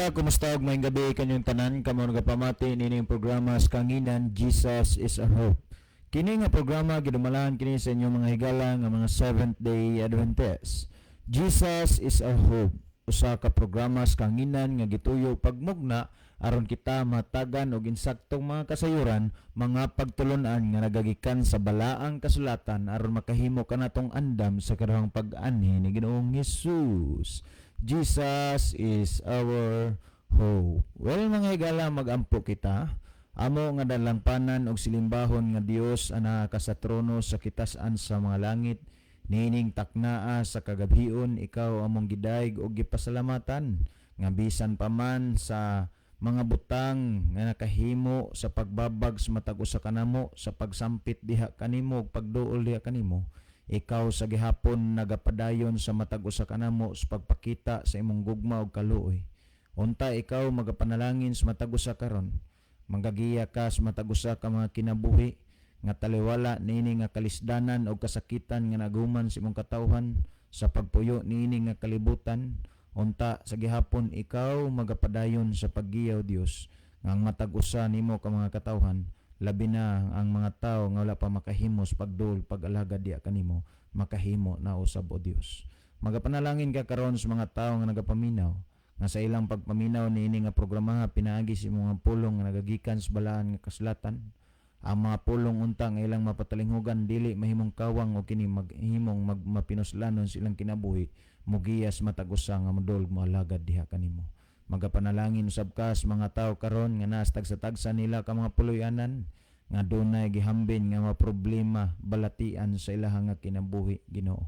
Kumusta, kumusta og maayong gabi kanyong tanan kamo nagapamati nining programa sa Kanginan, Jesus is Our Hope. Kini nga programa gidumalahan kini sa inyong mga higala nga mga Seventh Day Adventist. Jesus is Our Hope. Usa ka programa sa Kanginan nga gituyo pagmugna aron kita matagan og insaktong mga kasayuran, mga pagtulunan nga nagagikan sa balaang kasulatan aron makahimo kanatong andam sa kaduhang pag-anhi ni Ginoong Hesus. Jesus is our hope. Well, mga higala, magampo kita. Amo nga dalangpanan og silimbahon nga Dios ana ka sa trono sa kitas-an sa mga langit, niining taknaa sa kagabhion, ikaw among gidayeg og gipasalamatan nga bisan pa man sa mga butang nga nakahimo sa pagbabag sa matag usa kanamo sa pagsampit diha kanimo ug pagduol diha kanimo, ikaw sa gihapon nagapadayon sa matag usa kanamo sa pagpakita sa imong gugma ug kaluoy. Unta ikaw magapanalangin sa matag usa karon, magagiya ka sa matag usa ka mga kinabuhi nga taliwala niini nga kalisdanan og kasakitan nga naguman sa imong katawhan sa pagpuyo niini nga kalibutan. Unta sa gihapon ikaw magapadayon sa paggiyaw, Dios, nga ang matag usa nimo ka mga katawhan, labi na ang mga tawo nga wala pa makahimo sa pagduol, pag-alagad diha kanimo, makahimo na usab, o Dios. Magapanalangin ka karon sa mga tawo nga nagapaminaw, nga sa ilang pagpaminaw niini nga programa pinaagi sa imong mga pulong nga nagagikan sa balaan nga kasulatan, ang mga pulong unta nga ilang mapatalinghugan dili mahimong kawang o kini maghimong mapinuslanon sa ilang kinabuhi, mugiya sa matag usa nga modol moalagad diha kanimo. Magapanalangin usab ka sa mga tawo karon nga naas tagsa-tagsa nila ka mga puloy-anan nga dunay gihambin nga mga problema, balatian sa ilahang nga kinabuhi, Ginoo.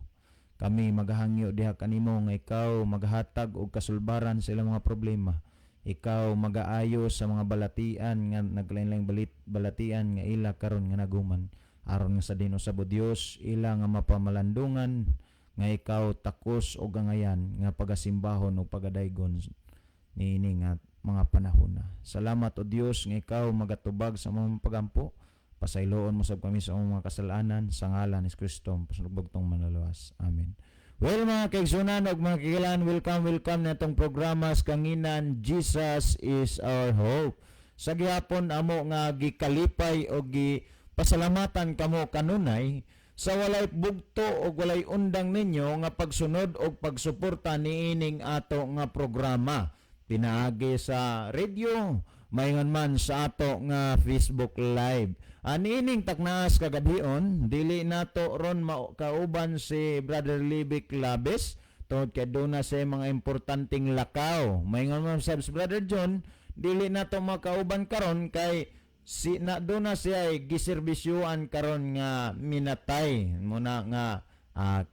Kami magahangyo diha kanimo nga ikaw magahatag og kasulbaran sa ilang mga problema. Ikaw magaayo sa mga balatian nga naglain-laing balatian nga ila karon nga naguman, aron nga sa diin usab, o Dios, ila nga mapamalandungan nga ikaw takos og angayan nga pagasimbahon o pagadaygon niini nga mga panahon na. Salamat, o Dios, nga ikaw magatubag sa among pagampo. Pasayloon mo sab kami sa among mga kasalanan sa ngalan ni Kristo, pasunod manluluwas. Amen. Well, mga kaigsunan ug mga kahigalaan, welcome, welcome na itong programa sa Kanginan, Jesus is Our Hope. Sa gihapon amo nga gikalipay o gipasalamatan kamo kanunay sa walay bugto o walay undang ninyo nga pagsunod o pagsuporta niining ato nga programa pinaagi sa radio, maingon man sa ato nga Facebook Live. Aniining taknaas kagabhion, dili nato ron kauban si Brother Libic Labes tungod kay doon na sa mga importanteng lakaw. Maingon man sa Brother John, dili nato makauban karon kay si na doon na siya ay giserbisyuan karon nga minatay muna nga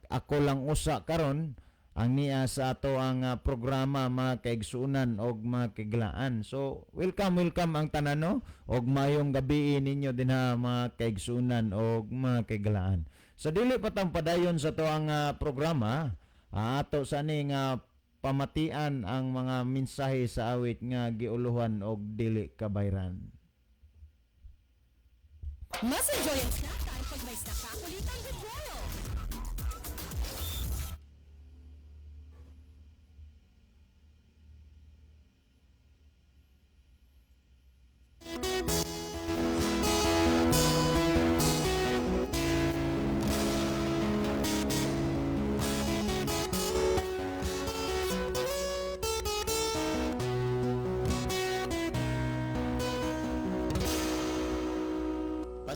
ako lang usa karon ang niya sa ato ang programa, mga kaigsunan og mga kaiglaan. So welcome, welcome ang tanan, no, og mayong gabi ninyo dinha, mga kaigsunan og mga kaiglaan. Sa dili pa tang padayon sa ato ang programa, ato sa ni nga pamatian ang mga mensahe sa awit nga giuluhan og "Dili Kabayran." Mas enjoy ang snack time pag may snack kakulitan with Royal.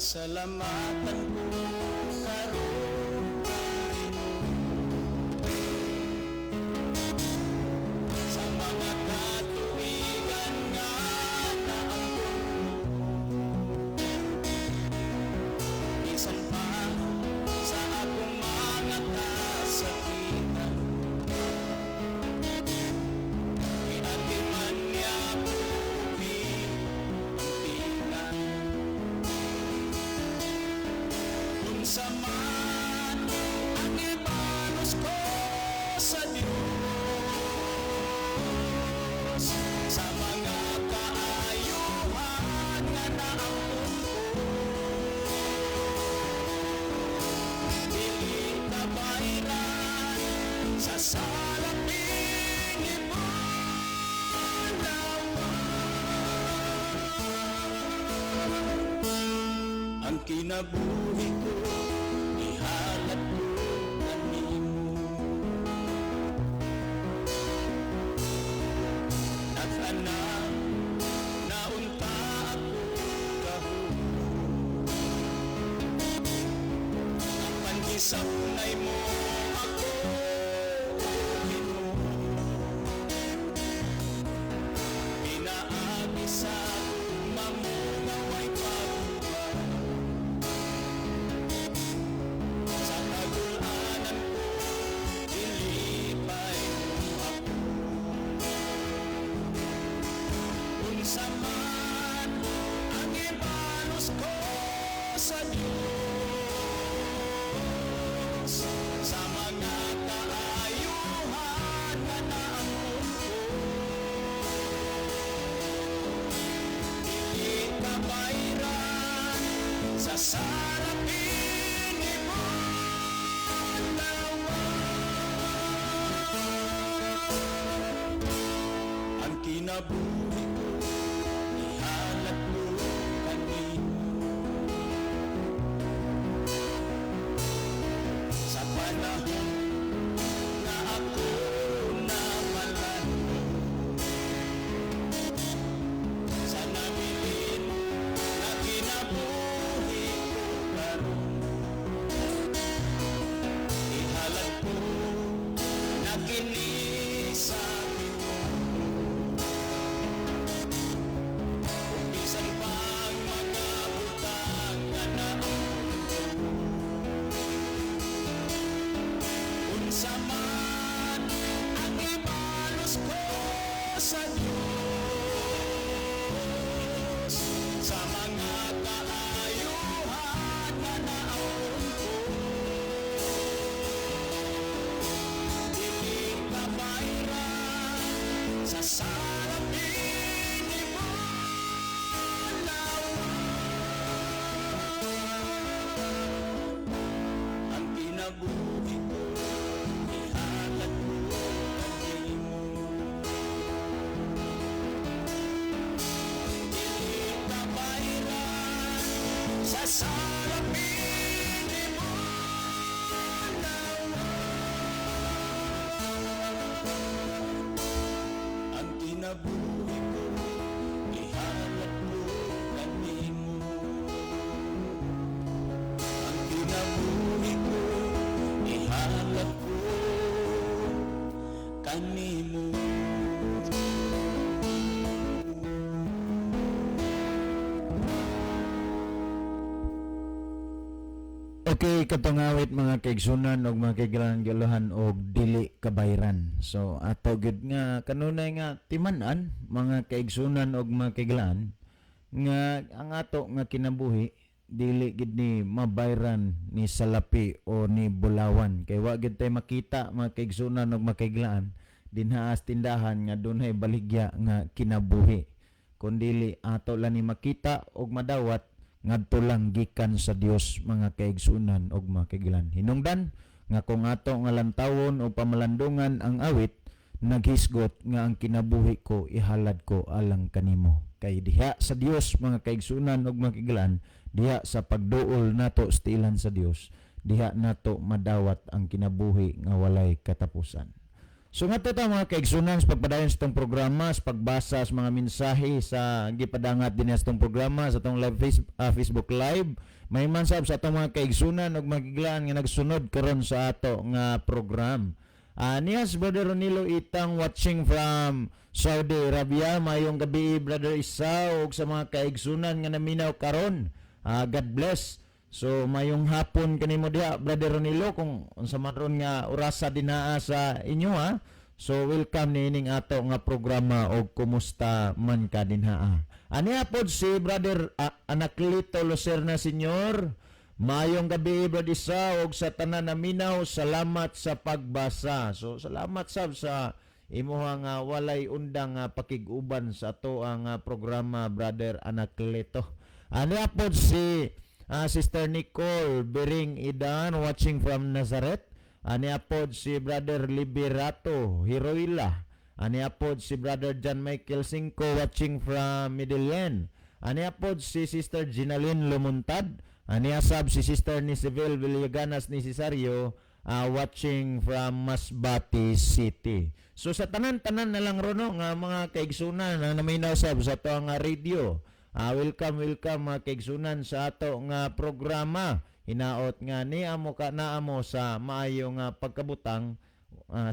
Pasalamatan ko karon sa mga katuigan nga naangkon, bisan pa sa akong mga kasakitan, giatiman niya kami ang tingan. Unsa man ang ibalos ko sa Diyos sa mga kaayuhan nga naangkon ko, dili kabayran sa salaping ibulag. Kinabuhi ko, ihalad ko kanimo. Nagana naunta ako kahulog, apan gisapunay mo ako, Ginoo. Pinaagi sa gugma mo nga way paguba, sa kagul-anan ko, gilipay mo ako. Unsa man ang ibalos ko sa Diyos sa mga kaayuhan nga naangkon ko, dili kabayran sa salapi nimong lawas. Ang kinabuhi ko, ihalad ko kanimo. Sa panahon nga ako namalano, sa nabilin na kinabuhi ko karon, ihalad ko na kini sa Ginoo. Ug bisan pang mga butang nga naangkon ko, unsa man ang ibalos ko sa Diyos sa mga kaayuhan nga naangkon ko, dili kabayran sa salapi nimong lawas. Ang kinabuhi ko, ihalad ko kanimo. Dili kabayran sa salapi nimong lawas. Ang kinabuhi ko, ihalad ko kanimo. Ang kinabuhi ko, ihalad ko kanimo. Okay, katong awit, mga kaigsunan og mga kaiglan, giulahan og "Dili Kabayran". So ato gid nga kanunay nga timan-an, mga kaigsunan og mga kaiglaan, nga ang ato nga kinabuhi dili gid ni mabayran ni salapi o ni bulawan, kay wa gid tay makita, mga kaigsunan og mga kaiglaan, dinha sa tindahan nga dunay baligya nga kinabuhi, kundili ato lang ni makita og madawat ngadto lang gikan sa Dios, mga kaigsunan og mga kaiglan. Hinungdan nga kung ato nga lantawon o pamalandungan ang awit, naghisgot nga "Ang kinabuhi ko, ihalad ko alang kanimo", kay diha sa Dios, mga kaigsunan og mga kaiglan, diha sa pagduol nato sa tiilan sa Dios, diha nato madawat ang kinabuhi nga walay katapusan. So nga ta, mga kaigsunan, sa pagpadayon sa itong programa, sa pagbasa sa mga mensahe sa gipadangat din sa itong programa sa itong live Facebook Live. May man sab sa atong mga kaigsunan ug mga nga nagsunod karon sa ato nga program. Niya si Brother Ronilo Itang, watching from Saudi Arabia. Mayong gabi, Brother Isaw, ug sa mga kaigsunan nga naminaw karon. God bless. So mayong hapon kanimo diha, Brother Ronilo, kung unsa man ron nga orasa dinaa sa inyo ha. So welcome niining ato nga programa og kumusta man ka dinhaa. Ani pod si Brother Anaclito Lucerna Senior. Mayong gabi, Brother Isa, og sa tanan na minaw, salamat sa pagbasa. So salamat sab sa imuha nga walay undang nga pakig-uban sa ato ang programa, Brother Anacleto. Ani pod si Sister Nicole Bering Idan, watching from Nazareth. Ani pod si Brother Liberato Hiroila. Ani pod si Brother John Michael Cinco, watching from Medellin. Ani pod si Sister Ginaline Lumuntad. Niya sab si Sister ni Seville Villaganas ni Cesario, watching from Masbate City. So sa tanan-tanan na lang rono nga mga kaigsunan na naminaw sab sa ato nga radio. Welcome, welcome, mga kaigsunan, sa ato nga programa. Hinaot nga ni amo ka naamo sa maayo nga pagkabutang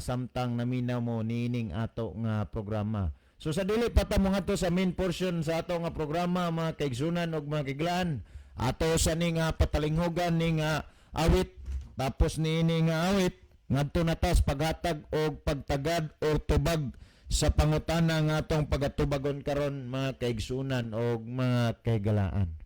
samtang naminaw mo niining ato nga programa. So sa dili pa ta mo ngadto sa main portion sa ato nga programa, mga kaigsunan ug mga kaiglaan, ato sa ni nga patalinghugan ni nga awit. Tapos niini nga awit, ngadto na tas paghatag og pagtagad or tubag sa pangutana nga atong pagatubagon karon, mga kaigsunan og mga kahigalaan.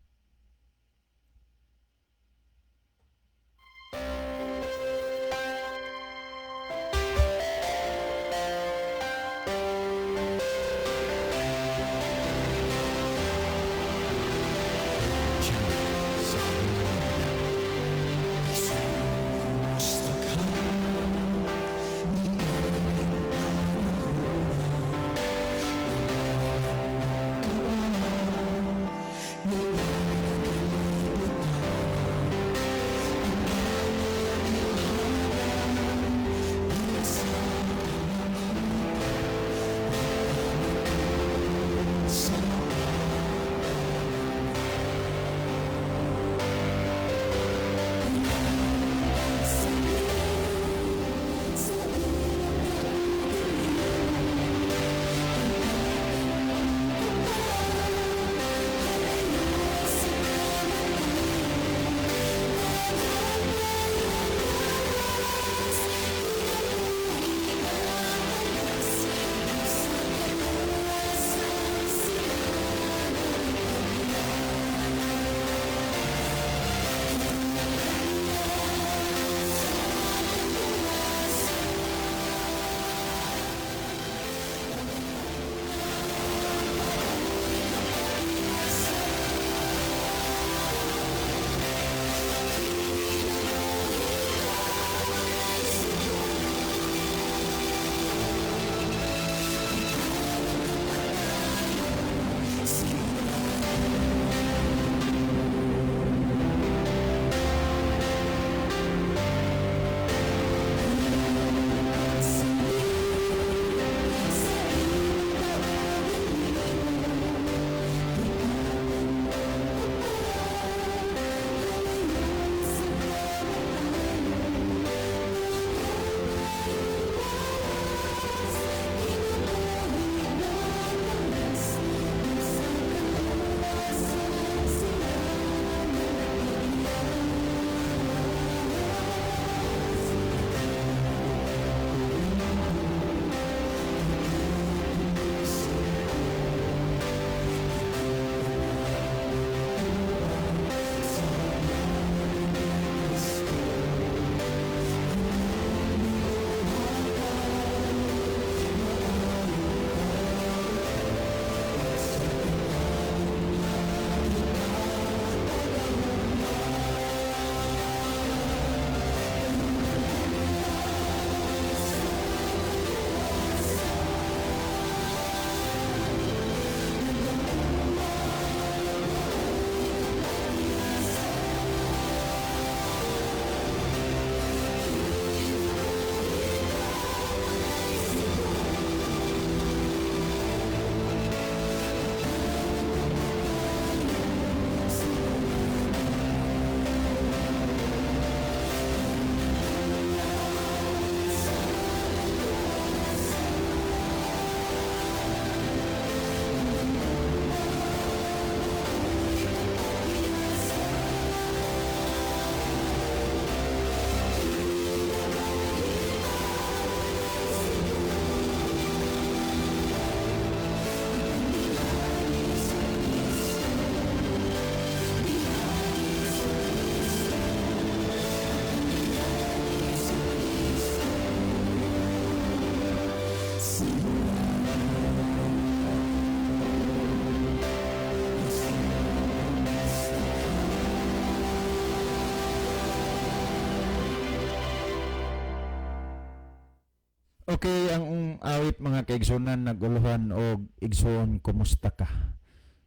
Okay, ang awit, mga kaigsunan, naguluhan og "Igsoon, kumusta ka?"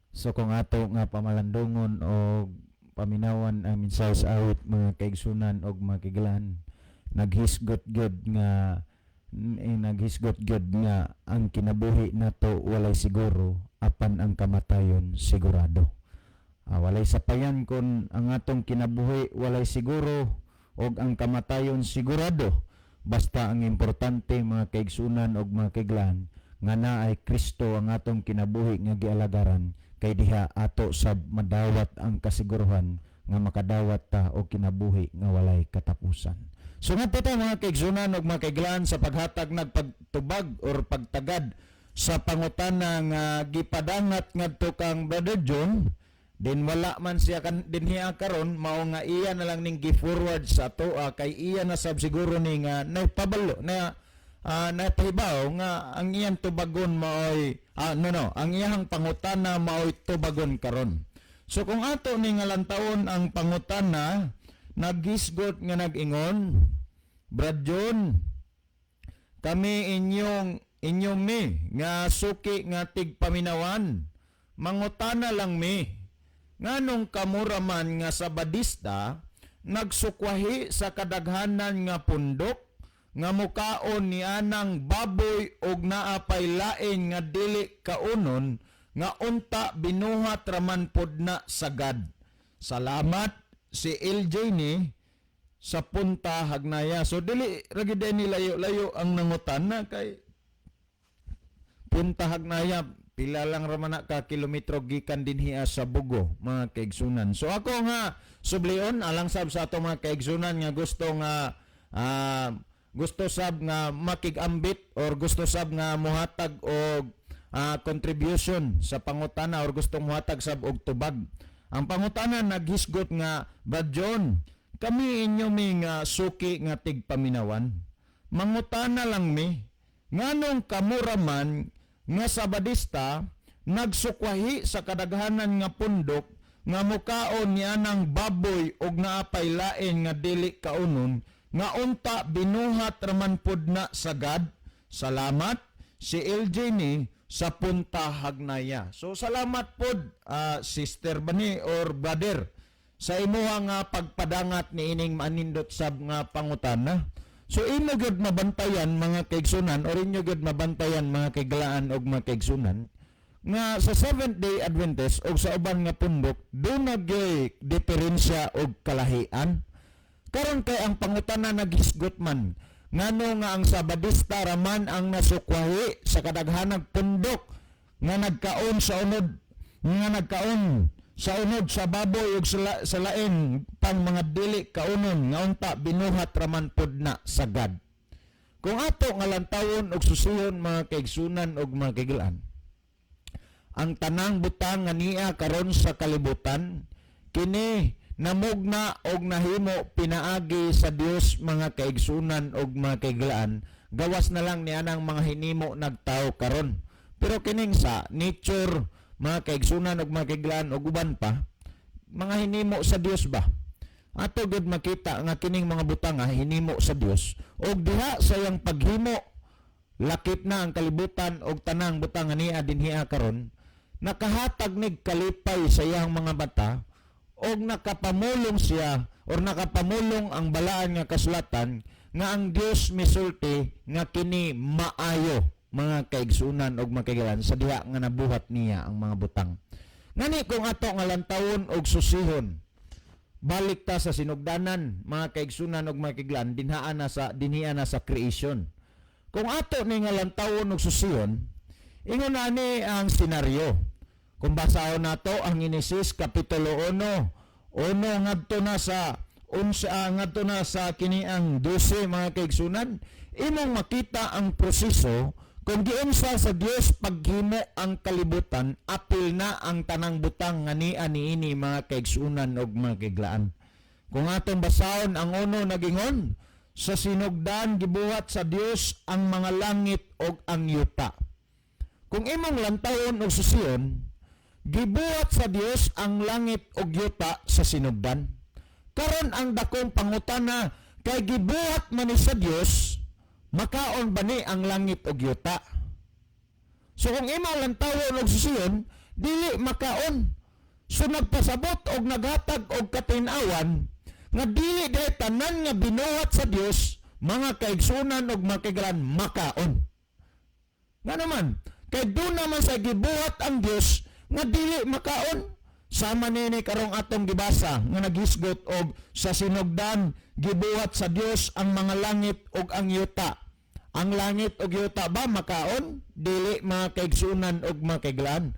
So kung ato nga pamalandungon og paminawan ang mensahe sa awit, mga kaigsunan og mga kaiglaan. Naghisgot gyud nga ang kinabuhi nato walay siguro, apan ang kamatayon sigurado. Walay sapayan kon ang atong kinabuhi walay siguro og ang kamatayon sigurado. Basta ang importante, mga kaigsunan og mga kaiglaan, nga naay Kristo ang atong kinabuhi nga gialagaran, kay diha ato sab madawat ang kasiguruhan nga makadawat ta og kinabuhi nga walay katapusan. So ngadto ta, mga kaigsunan og mga kaiglaan, sa paghatag nagpagtubag or pagtagad sa pangutana nga gipadangat ngadto kang Brother John. Din wala man siya kan dinhiya karon, mao nga iya na lang ning gi-forward sa atoa kay iya na sab siguro ni nga nagpabalo na natahibaw nga ang iyang tubagon maoy no, ang iyang pangutana maoy tubagon karon. So kung ato ni nga lantawon ang pangutana, naghisgot nga nag-ingon, "Brad John, kami inyong inyong mi nga suki nga tigpaminawan, mangutana lang mi, nganong kamura man nga Sabadista nagsukwahi sa kadaghanan nga pundok nga mukaon ni anang baboy og naa pay lain nga dili kaunon, nga unta binuhat raman pod na sagad? Salamat, si LJ ni sa Punta Hagnaya." So dili ra gid ni layo-layo ang nangutana kay Punta Hagnaya pila lang ra man na ka kilometro gikan dinhi sa Bogo, mga kaigsunan. So ako nga sublion alang sab sa ato mga kaigsunan nga gusto sab nga makig-ambit or gusto sab nga muhatag og contribution sa pangutana or gusto muhatag sab og tubag. Ang pangutana naghisgot nga, "Brad John, kami inyo mi nga suki nga tigpaminawan. Mangutana lang mi, nganong kamura man nga Sabadista nagsukwahi sa kadaghanan nga pundok nga mukaon ni anang baboy og naapay lain nga dili kaunon, nga unta binuhat raman pod na sagad? Salamat, si LJ ni sa Punta Hagnaya." So salamat pod, sister bani or brother, sa imuha nga pagpadangat ni ining manindot sab nga pangutana. So imo gyud mabantayan, mga kaigsunan, or inyo gyud mabantayan, mga kaiglaan og mga kaigsunan, nga sa Seventh Day Adventist og sa uban nga pundok duna gyud diferensya og kalahian. Karon kay ang pangutana naghisgot man ngano nga ang Sabadista raman ang nasukwahi sa kadaghanang pundok nga nagkaon sa unod sa baboy ug sa lain pang mga dili kaunon, nga unta binuhat raman pod na sagad. Kung ato nga lantawon og susihon, mga kaigsunan og mga kaiglaan, ang tanang butang nga niya karon sa kalibutan kini namugna og nahimo pinaagi sa Dios, mga kaigsunan og mga kaiglaan, gawas na lang ni anang mga hinimo nagtao karon. Pero kining sa nature, mga kaigsunan og mga kaiglaan, og uban pa, mga hinimo sa Dios ba, ato gud makita nga kining mga butang nga hinimo sa Dios, og diha sa iyang paghimo, lakip na ang kalibutan og tanang butang nga niya dinhiya karon, nakahatag nig kalipay sa iyang mga mata og nakapamulong siya or nakapamulong ang balaan nga kasulatan nga ang Dios misulti nga kini maayo, mga kaigsunan og mga kaiglaan, sa diha nga nabuhat niya ang mga butang. Ngani kung ato nga lantawon og susihon, balik ta sa sinugdanan, mga kaigsunan og mga kaiglaan, dinhian na sa creation. Kung ato ni nga lantawon og susihon, ingon ani ang senaryo. Kung basahon nato ang Genesis kapitulo 1, 1 ngadto na sa unsa, ngadto na sa kini ang 12, mga kaigsunan, imong makita ang proseso kung giunsa sa Dios paghimo ang kalibutan, apil na ang tanang butang nga nia niini, mga kaigsunan og mga kaiglaan. Kung atong basahon ang 1, nagingon, "Sa sinugdan gibuhat sa Dios ang mga langit ug ang yuta." Kung imong lantawon og susiyon, gibuhat sa Dios ang langit ug yuta sa sinugdan. Karon ang dakong pangutana kay gibuhat man ni sa Dios, makaon ba ni ang langit ug yuta? So kung imong lantawon og susiyon, dili makaon. So nagpasabot og naghatag og katin-awan nga dili diay tanan nga binuhat sa Dios, mga kaigsunan og makigran, makaon. Nga naman, kay doon naman sa gibuhat ang Dios nga dili makaon. Sama nini karong atong gibasa nga naghisgot og sa sinugdan gibuhat sa Dios ang mga langit ug ang yuta. Ang langit ug yuta ba makaon? Dili, mga kaigsunan ug mga kaiglan.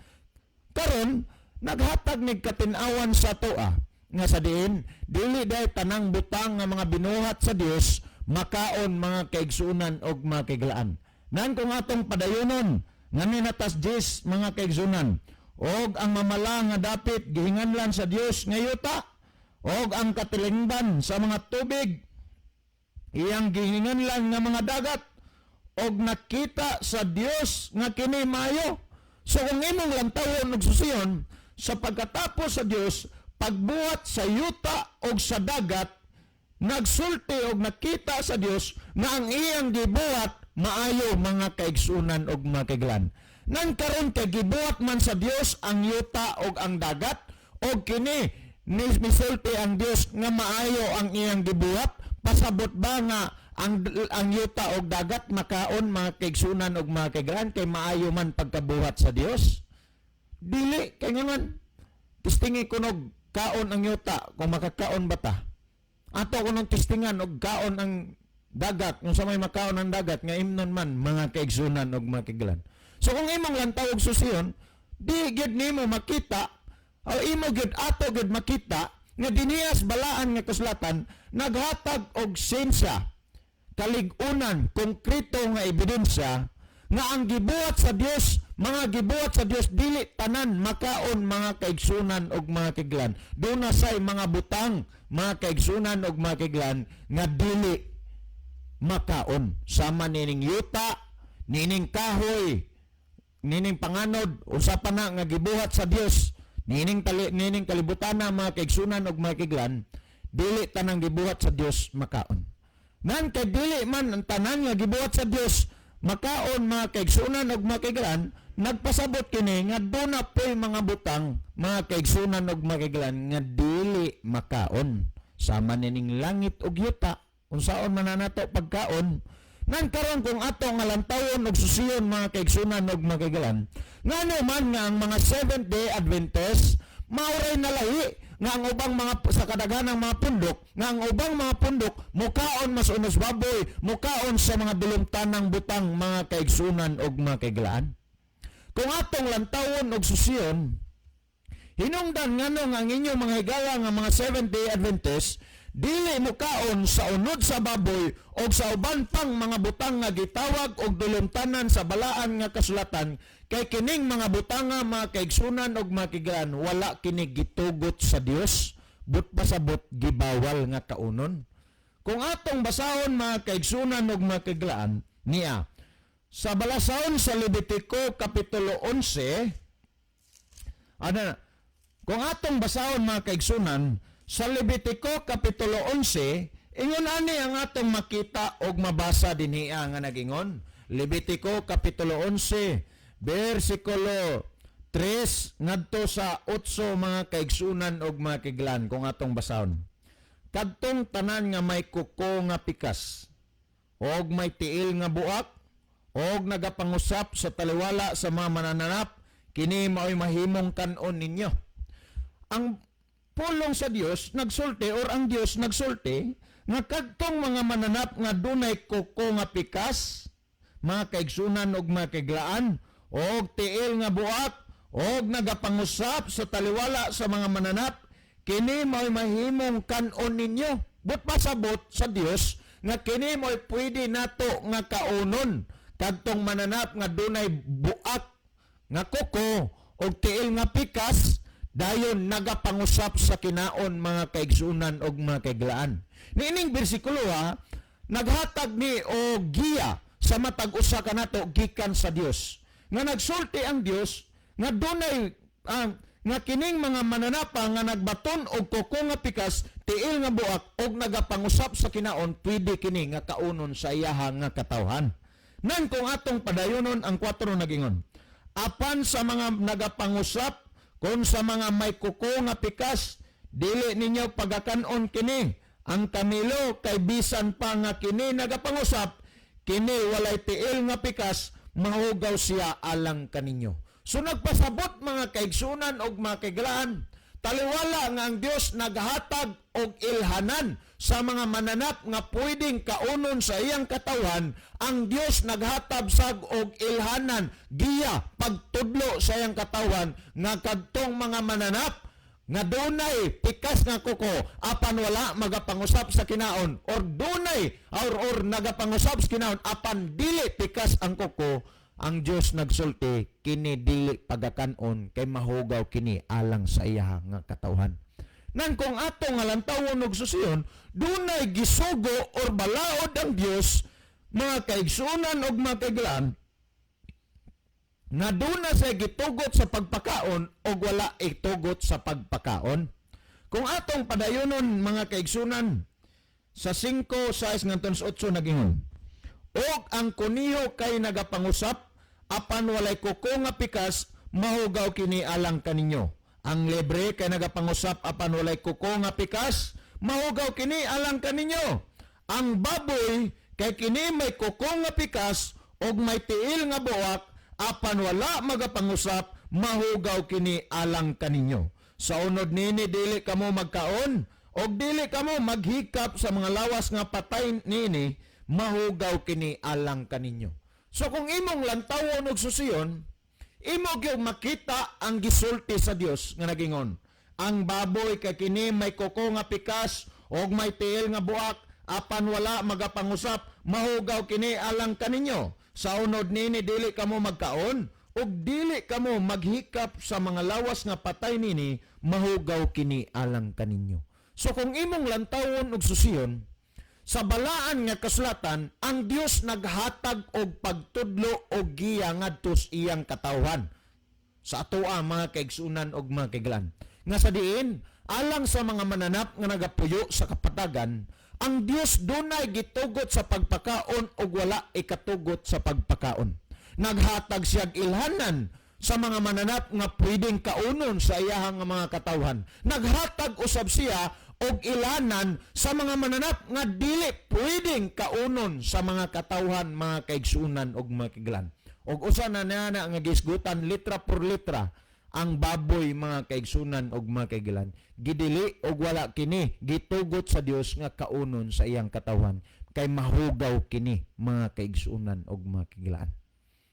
Karon naghatag nig katin-awan sa atoa nga sa diin dili diay tanang butang nga mga binuhat sa Dios makaon, mga kaigsunan ug mga kaiglaan. Nan kung atong padayonon nga ninatas Diyos, mga kaigsunan, og ang mamala nga dapit gihinganlan sa Dios nga yuta, og ang katilingban sa mga tubig iyang gihinganlan nga mga dagat, og nakita sa Dios nga kini maayo. So kung imong lantawon og susiyon sa pagkatapos sa Dios pagbuhat sa yuta og sa dagat, nagsulti og nakita sa Dios nga ang iyang gibuhat maayo, mga kaigsunan og mga kaiglan. Nan karon kay gibuhat man sa Dios ang yuta og ang dagat, og kini misulti ang Dios nga maayo ang iyang gibuhat, pasabot ba nga ang yuta og dagat makaon, mga kaigsunan og mga kaiglan, kay maayo man pagkabuhat sa Dios? Dili, kay nga man testingi kunog kaon ang yuta kung makakaon ba ta. Ato kunong testingan og kaon ang dagat kung sa may makaon ang dagat nga imnon man, mga kaigsunan og mga kaiglan. So kung imong lantaw og susiyon, di gyud nimo makita o imo gyud ato gyud makita nga dinihas balaan nga kasulatan naghatag og sensya, kalig-unan, konkreto nga ebidensya nga ang gibuhat sa Dios, mga gibuhat sa Dios dili tanan makaon, mga kaigsunan og mga kaiglan. Duna say mga butang, mga kaigsunan og mga kaiglan, nga dili makaon. Sama nining yuta, nining kahoy, nining panganod, usa pa na nga gibuhat sa Dios, nining tali, nining kalibutan na, mga kaigsunan og mga kaiglan, dili tanang gibuhat sa Dios makaon. Nan kay dili man ang tanan nga gibuhat sa Dios makaon, mga kaigsunan og mga kaiglan, nagpasabot kini nga duna po'y mga butang, mga kaigsunan og mga kaiglan, nga dili makaon. Sama nining langit ug yuta, unsaon man na nato pagkaon? Nan karon kung ato nga lantawon og susiyon, mga kaigsunan og mga kaiglan, ngano man nga ang mga Seventh Day Adventist maoray nalahi nga ang ubang mga sa kadaghanang mga pundok, nga ang ubang mga pundok mukaon mas unos baboy, mukaon sa mga dulumtanang butang, mga kaigsunan og mga kaiglaan? Kung atong lantawon og susiyon, hinungdan nganong ang inyong mga higala nga mga Seventh Day Adventist dili mukaon sa unod sa baboy o sa uban pang mga butang nga gitawag og dulumtanan sa balaan nga kasulatan, kay kining mga butanga, mga kaigsunan og mga kaiglaan, wala kini gitugot sa Dios, but pasabot gibawal nga kaunon? Kung atong basahon, mga kaigsunan og mga kaiglaan, niya sa balasahon sa Levitico kapitulo 11, ano na, kung atong basahon, mga kaigsunan, sa Levitico kapitulo 11, ingon ani ang atong makita og mabasa dinhiya nga nagingon. Levitico kapitulo 11, versikulo 3 ngadto sa 8, mga kaigsunan og mga kaiglan, kung atong basahon. Kadtong tanan nga may kuko nga pikas og may tiil nga buak og nagapangusap sa taliwala sa mga manananap, kini mao'y mahimong kan-on ninyo. Ang pulong sa Dios nagsulti or ang Dios nagsulti nga kadtong mga mananap nga dunay kuko nga pikas, mga kaigsunan og mga kaiglaan, og tiil nga buak og nagapangusap sa taliwala sa mga mananap, kini mao'y mahimong kan-on ninyo. But pasabot sa Dios nga kini mo'y pwede nato nga kaunon, kadtong mananap nga dunay buak nga kuko og tiil nga pikas, dayon nagapangusap sa kinaon, mga kaigsunan og mga kaiglaan. Niining bersikulo ha, naghatag ni o giya sa matag usa kanato gikan sa Dios. Nga nagsulti ang Dios nga dunay nga kining mga mananapa nga nagbaton og kuko nga pikas, tiil nga buak og nagapangusap sa kinaon, pwede kini nga kaunon sa iyaha nga katawhan. Nan kung atong padayonon ang 4 nagingon. Apan sa mga nagapangusap Kung sa mga may kuko nga pikas, dili ninyo pagakanon kini. Ang kamilo kay bisan pa nga kini nagapangusap, kini walay tiil nga pikas, mahugaw siya alang kaninyo. So nagpasabot, mga kaigsunan og mga kaiglaan, taliwala nga ang Dios naghatag og ilhanan sa mga mananap nga pwedeng kaunon sa iyang katawan, ang Dios naghatag sag og ilhanan, giya, pagtudlo sa iyang katawan nga kadtong mga mananap nga dunay pikas nga kuko apan wala magapangusap sa kinaon or dunay or nagapangusap sa kinaon apan dili pikas ang kuko, ang Dios nagsulti kini dili pagakanon kay mahugaw kini alang sa iya nga katawhan. Nan kung ato nga lantawon og susiyon, dunay gisugo or balaod ang Dios, mga kaigsuonan og mga kaiglaan, nga duna sa gitugot sa pagpakaon o wala itugot sa pagpakaon. Kung atong padayonon, mga kaigsunan, sa 5:6 ngadto sa 8, nagingon, "Og ang kuniho kay nagapangusap apan walay kuko nga pikas, mahugaw kini alang kaninyo. Ang lebre kay nagapangusap apan walay kuko nga pikas, mahugaw kini alang kaninyo. Ang baboy kay kini may kuko nga pikas og may tiil nga buak apan wala magapangusap, mahugaw kini alang kaninyo. Sa unod nini dili kamo magkaon og dili kamo maghikap sa mga lawas nga patay nini, mahugaw kini alang kaninyo." So kung imong lantawon og susiyon, imo gyud makita ang gisulti sa Dios nga nagingon, "Ang baboy kay kini may kuko nga pikas og may tiil nga buak apan wala magapangusap, mahugaw kini alang kaninyo. Sa unod nini dili kamo magkaon ug dili kamo maghikap sa mga lawas nga patay nini, mahugaw kini alang kaninyo." So kung imong lantawon og susiyon sa balaan nga kasulatan, ang Dios naghatag og pagtudlo og giya ngadto sa iyang katawhan sa atoa, mga kaigsunan og mga kaiglaan, nga sa diin alang sa mga mananap nga nagapuyo sa kapatagan, ang Dios dunay gitugot sa pagpakaon ug wala ikatugot sa pagpakaon. Naghatag siyag ilhanan sa mga mananap nga pwedeng kaunon sa iyahang nga mga katawhan. Naghatag usab siya og ilhanan sa mga mananap nga dili pwedeng kaunon sa mga katawhan, mga kaigsunan og mga kaiglaan. Og usa na na nga gisgutan litra por litra ang baboy, mga kaigsunan og mga kaiglaan. Gidili og wala kini gitugot sa Dios nga kaunon sa iyang katawhan kay mahugaw kini, mga kaigsunan og mga kaiglaan.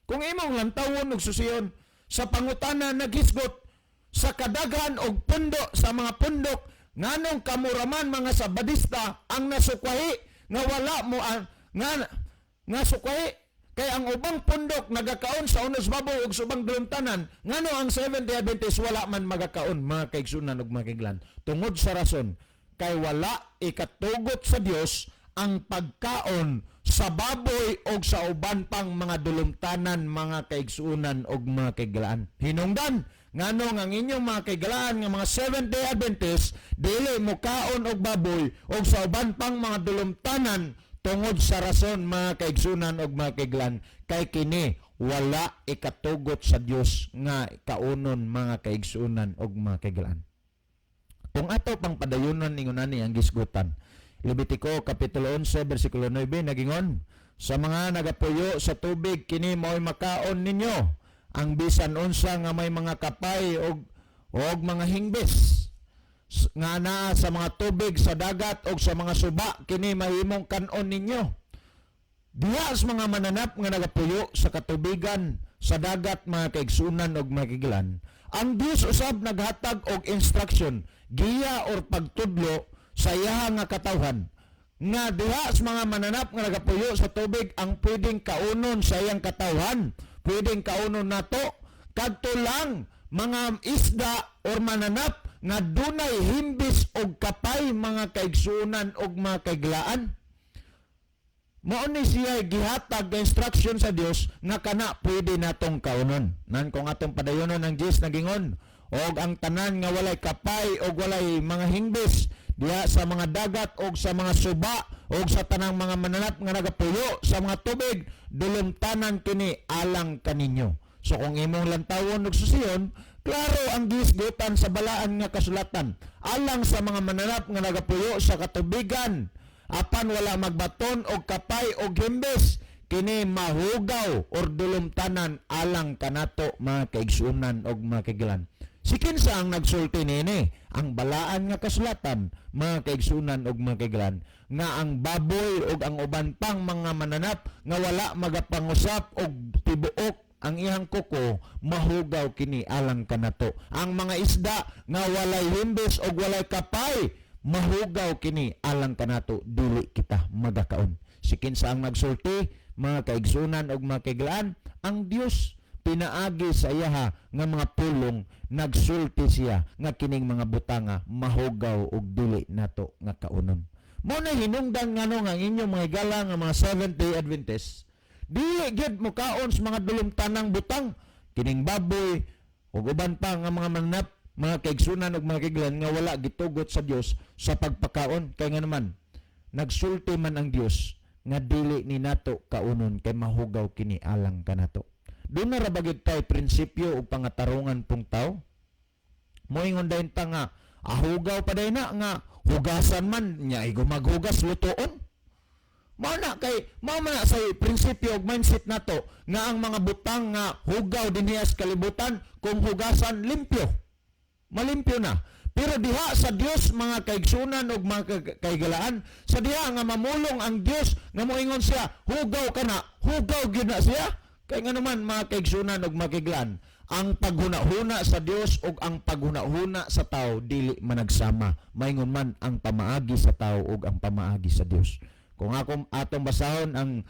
Kung imong lantawon og susiyon sa pangutana naghisgot sa kadaghan og pundo sa mga pundok, nganong kamuraman mga Sabadista ang nasukwahi nga wala mo ang nga nga sukwahi kay ang ubang pundok nagakaon sa unos baboy ug sa ubang dulumtanan, ngano ang Seventh-day Adventist wala man magakaon, mga kaigsunan ug mga kaiglaan? Tungod sa rason kay wala ikatugot sa Dios ang pagkaon sa baboy o sa uban pang mga dulumtanan, mga kaigsunan og mga kaiglaan. Hinungdan nganong ang inyong mga kaiglaan nga mga Seventh-day Adventist dili mokaon og baboy og sa uban pang mga dulumtanan, tungod sa rason, mga kaigsunan og mga kaiglaan, kay kini wala ikatugot sa Dios nga kaunon, mga kaigsunan og mga kaiglaan. Kung ato pang padayonon ningon ani ang gisgutan, Levitico kapitulo 11 bersikulo 9 nagingon, "Sa mga nagapuyo sa tubig kini mao'y makaon ninyo, ang bisan unsa nga may mga kapay og mga hingbis nga naa sa mga tubig sa dagat og sa mga suba, kini mahimong kanon ninyo." Diha sa mga mananap nga nagapuyo sa katubigan sa dagat, mga kaigsunan og mga kaiglaan, ang Dios usab naghatag og instruction, giya or pagtudlo sa iyaha nga katawhan nga diha sa mga mananap nga nagapuyo sa tubig ang pwedeng kaunon sa iyang katawhan, pwedeng kaunon nato kadto lang mga isda or mananap nga dunay himbis og kapay, mga kaigsunan og mga kaiglaan. Mao ni siya gihatag nga instruction sa Dios nga kana pwede natong kaunon. Nan kung atong padayonon ang Dios nagingon, "Og ang tanan nga walay kapay og walay mga hingbis diha sa mga dagat og sa mga suba og sa tanang mga mananap nga nagapuyo sa mga tubig, dulumtanan kini alang kaninyo." So kung imong lantawon og susiyon, Klaro ang gisgutan sa balaan nga kasulatan alang sa mga mananap nga nagapuyo sa katubigan apan wala magbaton og kapay og himbis, kini mahugaw or dulumtanan alang kanato, mga kaigsuonan og mga kaigalan. Si kinsa ang nagsulti niini? Ang balaan nga kasulatan, mga kaigsuonan og mga kaigalan, nga ang baboy ug ang uban pang mga mananap nga wala magapangusap og tibuok ang iyang kuko, mahugaw kini alang kanato. Ang mga isda nga walay himbis og walay kapay, mahugaw kini alang kanato, dili kita magakaon. Si kinsa ang nagsulti, mga kaigsuonan og mga kaiglaan? Ang Dios. Pinaagi sa iyaha nga mga pulong, nagsulti siya nga kining mga butanga mahugaw og dili nato nga kaunon. Mao na hinungdan ngano nga ang inyong mga higala nga mga Seventh Day Adventist dili gyud mokaon sa mga dulumtanang butang, kining baboy ug uban pa nga mga mananap, mga kaigsunan ug mga kaiglan, nga wala gitugot sa Dios sa pagpakaon, kay nga naman nagsulti man ang Dios nga dili ni nato kaunon kay mahugaw kini alang kanato. Duna ra ba gyud tay prinsipyo o pangatarungan pong tao? Moingon dayon ta nga ahugaw pa day na nga hugasan man nya, igo maghugas, lutoon. Mao na kay mao man na sa prinsipyo ug mindset nato nga ang mga butang nga hugaw dinhi sa kalibutan, kung hugasan, limpyo. Malimpyo na. Pero diha sa Dios, mga kaigsunan ug mga kaigalaan, sa diha nga mamulong ang Dios nga moingon siya, hugaw ka na, hugaw gyud na siya. Kay nga naman, mga kaigsunan ug mga kaiglaan, ang paghuna-huna sa Dios ug ang paghuna-huna sa tao dili managsama. Maingon man ang pamaagi sa tao ug ang pamaagi sa Dios. Kung akong atong basahon ang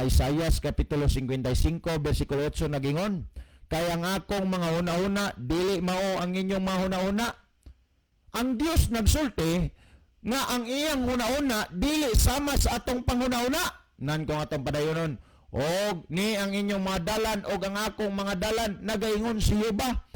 Isaias kapitulo 55 versikulo 8, nagingon, "Kay ang akong mga huna-huna dili mao ang inyong mga huna-huna." Ang Dios nagsulti nga ang iyang huna-huna dili sama sa atong panghuna-huna. Nan kung atong padayonon, "Og ni ang inyong mga dalan og ang akong mga dalan, nagaingon si Jehova."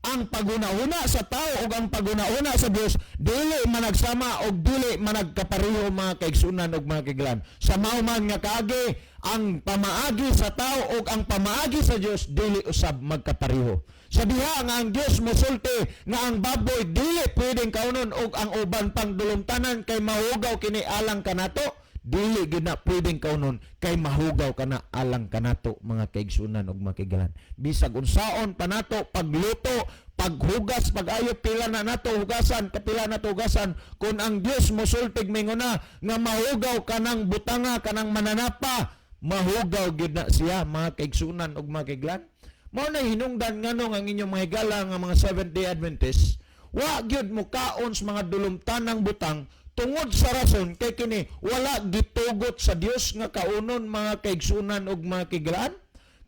Ang paghuna-huna sa tao ug ang paghuna-huna sa Dios dili managsama og dili managkapareho, mga kaigsunan ug mga kaiglan. Sa mao man nga kaagi, ang pamaagi sa tao ug ang pamaagi sa Dios dili usab magkapareho. Sa diha nga ang Dios mosulti nga ang baboy dili pwedeng kaunon ug ang uban pang dulumtanan kay mahugaw kini alang kanato, dili gid na pwedeng kaunon kay mahugaw kana alang kanato, mga kaigsunan ug mga kaigalan. Bisag unsaon pa nato pagluto, paghugas, pag-ayo, pila na nato hugasan, kapila nato hugasan, kung ang Dios mosultig mingon na nga mahugaw kanang butanga, kanang mananapa, mahugaw gid na siya, mga kaigsunan ug mga kaiglan. Mao na hinungdan nganong ang inyong mga higala nga mga Seventh Day Adventist wa gyud mokaon sa mga dulumtanang butang, tungod sa rason kay kini wala gitugot sa Dios nga kaunon, mga kaigsunan ug mga kaiglaan.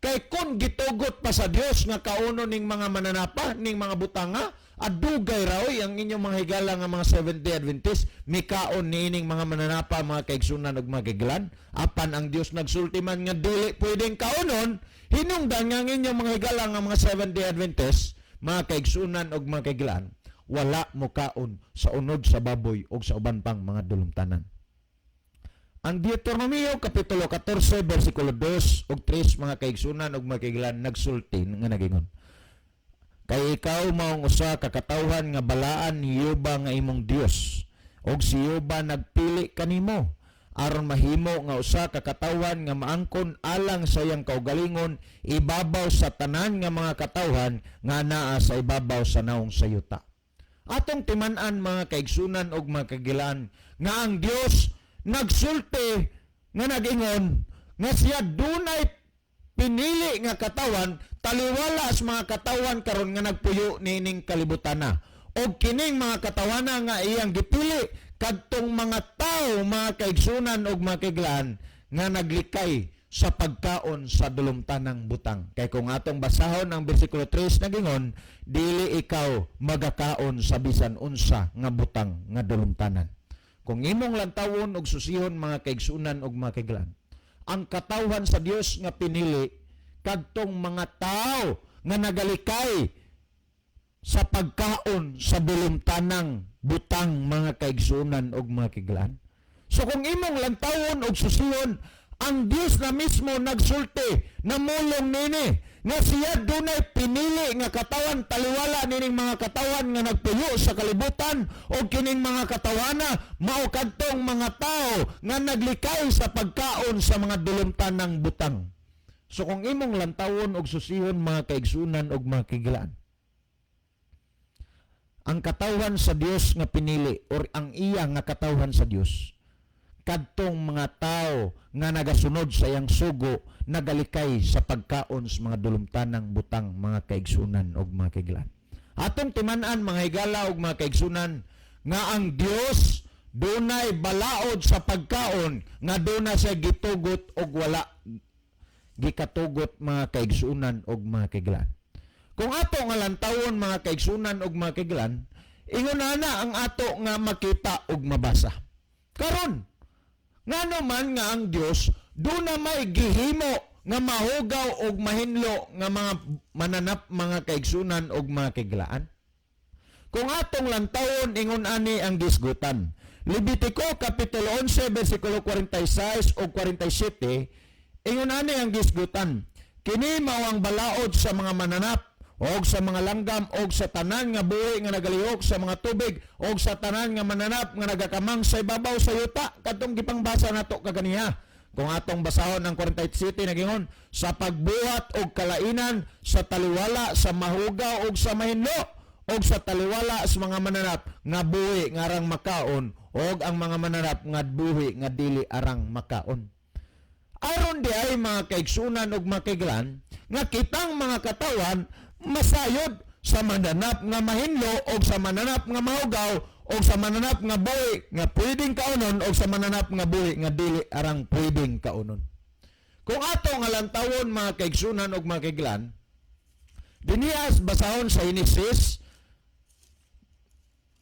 Kay kung gitugot pa sa Dios nga kaunon ning mga mananapa, ning mga butanga, adugay ra oy ang inyong mga higala nga mga Seventh Day Adventist mikaon niining mga mananapa, mga kaigsunan ug mga kaiglan. Apan ang Dios nagsulti man nga dili pwedeng kaunon, hinungdan nga ang inyong mga higala nga mga Seventh Day Adventist, mga kaigsunan ug mga kaiglan, wala mokaon sa unod sa baboy o sa uban pang mga dulumtanan. Ang Deuteronomio kapitulo 14 versikulo 2 ug 3, mga kaigsunan ug mga kaiglan, nagsulti nga nagingon, "Kay ikaw maong usa ka katawhan nga balaan ni Jehova nga imong Dios, ug si Jehova nagpili kanimo aron mahimo nga usa ka katawhan nga maangkon alang sa iyang kaugalingon ibabaw sa tanan nga mga katawhan nga naa sa ibabaw sa naong sa yuta." Atong timan-an, mga kaigsunan ug mga kagilaan, nga ang Dios nagsulti nga nagingon nga siya dunay pinili nga katawan taliwala sa mga katawan karon nga nagpuyo niining kalibutan na. Og kining mga katawana nga iyang gipili, kadtong mga tao, mga kaigsunan ug mga kaiglaan, nga naglikay sa pagkaon sa dulumtanang butang. Kay kung atong basahon ang bersikulo 3, nagingon, "Dili ikaw magakaon sa bisan unsa nga butang nga dulumtanan." Kung imong lantawon og susihon, mga kaigsunan ug mga kaiglaan, ang katawhan sa Dios nga pinili kadtong mga tao nga nagalikay sa pagkaon sa dulumtanang butang, mga kaigsunan ug mga kaiglaan. So kung imong lantawon og susihon, ang Dios na mismo nagsulti, namulong nini Nga siya dunay pinili nga katawan taliwala nining mga katawan nga nagpuyo sa kalibutan, o kining mga katawana mao kadtong mga tao nga naglikay sa pagkaon sa mga dulumtanang butang. So kung imong lantawon og susihon, mga kaigsunan og mga kahigalaan, ang katawhan sa Dios nga pinili or ang iya nga katawhan sa Dios, kadtong mga tao nga nagasunod sa iyang sugo, nagalikay sa pagkaon sa mga dulumtanang butang, mga kaigsunan og mga kahigalaan. Atong timan-an, mga higala og mga kaigsunan, nga ang Dios dunay balaod sa pagkaon nga duna siya gitugot og wala gikatugot, mga kaigsunan og mga kahigalaan. Kung ato nga lantawon, mga kaigsunan og mga kahigalaan, ingon ana ang ato nga makita og mabasa. Karon, ngano man nga ang Dios duna may gihimo nga mahugaw og mahinlo nga mga mananap, mga kaigsunan og mga kahigalaan? Kung atong lantawon, ingon ani ang gisgutan. Levitico kapitulo 11 versikulo 46 o 47, ingon ani ang gisgutan. Kini mao ang balaod sa mga mananap og sa mga langgam og sa tanan nga buhi nga nagalihok sa mga tubig og sa tanan nga mananap nga nagakamang sa ibabaw sa yuta, kadtong gipangbasa nato kaganiha. Kung atong basahon ang 47, nagingon sa pagbuhat og kalainan sa taliwala sa mahugaw og sa mahinlo og sa taliwala sa mga mananap nga buhi nga arang makaon og ang mga mananap nga buhi nga dili arang makaon. Aron di ay, mga kaigsunan og mga kahigalaan, nga kitang mga katawan masayod sa mananap nga mahinlo og sa mananap nga mahugaw og sa mananap nga buhi nga pwedeng kaunon og sa mananap nga buhi nga dili arang pwedeng kaunon. Kung ato nga lantawon, mga kaigsunan og mga kahigalaan, dinhiya basahon sa Genesis,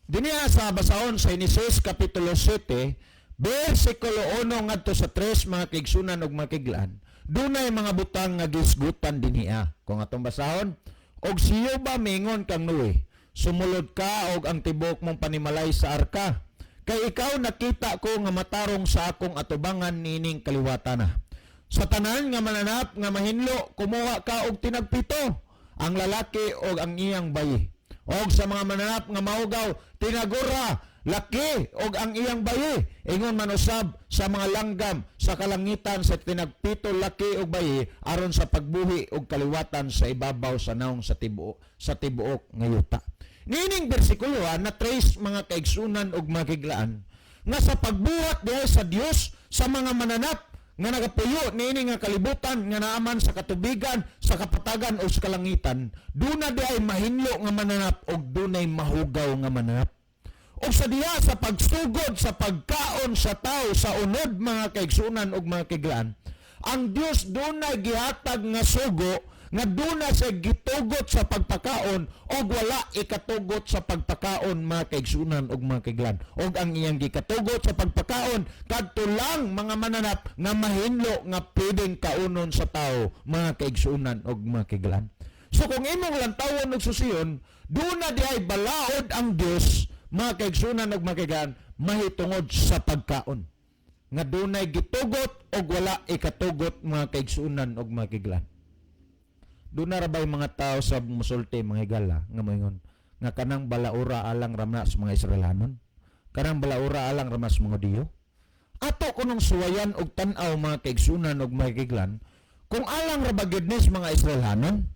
dinhiya sa basahon sa Genesis kapitulo 7 versikulo 1 ngadto sa 3, mga kaigsunan og mga kahigalaan, dunay mga butang nga gisgutan dinhiya. Kung atong basahon, "Og si Jehova mingon kang Noe, 'Sumulod ka og ang tibuok mong panimalay sa arka. Kay ikaw nakita ko nga matarong sa akong atubangan nining kaliwatan na. Sa tanan nga mananap nga mahinlo, kumuha ka og tinagpito, ang lalaki og ang iyang bayi. Og sa mga mananap nga mahugaw, tinagura, laki og ang iyang bayi. Ingon man usab sa mga langgam sa kalangitan, sa tinagpito, laki og bayi, aron sa pagbuhi og kaliwatan sa ibabaw sa naong sa tibuok nga yuta.'" Niining bersikulo na trace, mga kaigsunan og mga kahigalaan, nga sa pagbuhat diha sa Dios sa mga mananap nga nagapuyo niini nga kalibutan nga naaman sa katubigan, sa kapatagan o sa kalangitan, duna di ay mahinlo nga mananap og dunay mahugaw nga mananap. Og sa diha sa pagsugod sa pagkaon sa tao sa unod, mga kaigsunan og mga kahigalaan, ang Dios dunay gihatag nga sugo nga duna siya gitugot sa pagpakaon og wala ikatugot sa pagpakaon, mga kaigsunan og mga kahigalaan. Og ang iyang gikatugot sa pagpakaon, kadto lang mga mananap nga mahinlo nga pwedeng kaunon sa tao, mga kaigsunan og mga kahigalaan. So kung imong lantawon og susiyon, duna di ay balaod ang Dios, mga kaigsunan og mga kahigalaan, mahitungod sa pagkaon nga dunay gitugot og wala ikatugot, mga kaigsunan og mga kahigalaan. Doon na ra ba'y mga tao sa musulti, mga higala, nga moingon nga kanang balaura alang ramna sa mga Israelanon, kanang balaura alang ramna sa mga Hudiyo? Ato kunong suwayan og tan-aw, mga kaigsunan og mga kahigalaan, kung alang ra ba gyud ni sa mga Israelanon,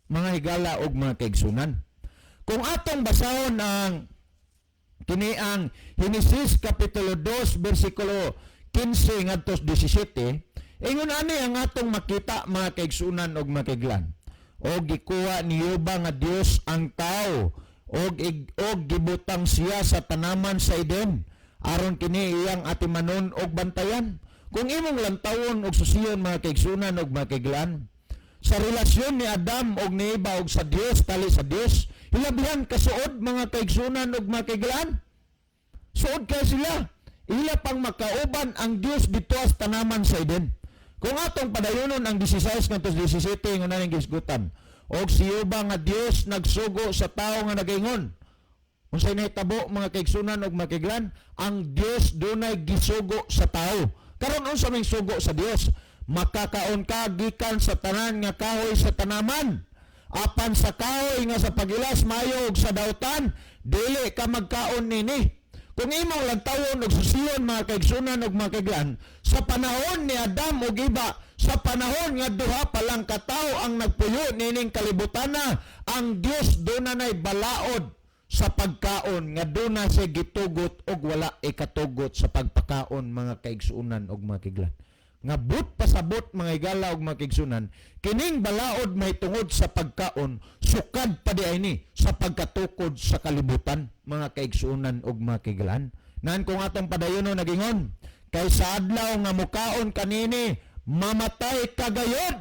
mga higala og mga kaigsunan. Kung atong basahon ang kini, ang Henesis kapitulo 2 bersikulo 15 ngadto 17, ingon ani ang atong makita, mga kaigsunan og mga kahigalaan. "Og gikuha ni Jehova nga Dios ang tao og gibutang siya sa tanaman sa Eden aron kini iyang atimanon og bantayan." Kung imong lantawon og susiyon, mga kaigsunan og mga kahigalaan, sa relasyon ni Adam og ni Eva og sa Dios, tali sa Dios, hilabihan kasuod, mga kaigsunan og mga kahigalaan. Suod kay sila. Ila pang makauban ang Dios dito sa tanaman sa Eden. Kung atong padayonon ang 16 ngadto 17, nga ning gisgutan. "Og si Jehova nga Dios nagsugo sa tao nga nagaingon." Unsay nahitabo, mga kaigsunan ug mga kahigalaan? Ang Dios dunay gisugo sa tao. Karon, unsa may sugo sa Dios? Makakaon ka gikan sa tanan nga kahoy sa tanaman. Apan sa kahoy nga sa pagilas maayo ug sa dautan, dili ka magkaon nini." Kung imong lantawon og susiyon, mga kaigsunan ug mga kaiglan, sa panahon ni Adam ug Eva, sa panahon nga duha pa lang katawo ang nagpuyo nining kalibutana, ang Dios duna nay balaod sa pagkaon nga duna siya gitugot og wala ikatugot sa pagpakaon, mga kaigsunan ug mga kaiglan. Nga but pasabot, mga higala ug mga kaigsunan, kining balaod mahitungod sa pagkaon sukad pa diay ni sa pagkatukod sa kalibutan, mga kaigsunan ug mga kaiglan. Nan kung atong padayono, nagingon, "Kay sa adlaw nga mukaon kanini, mamatay ka gayod."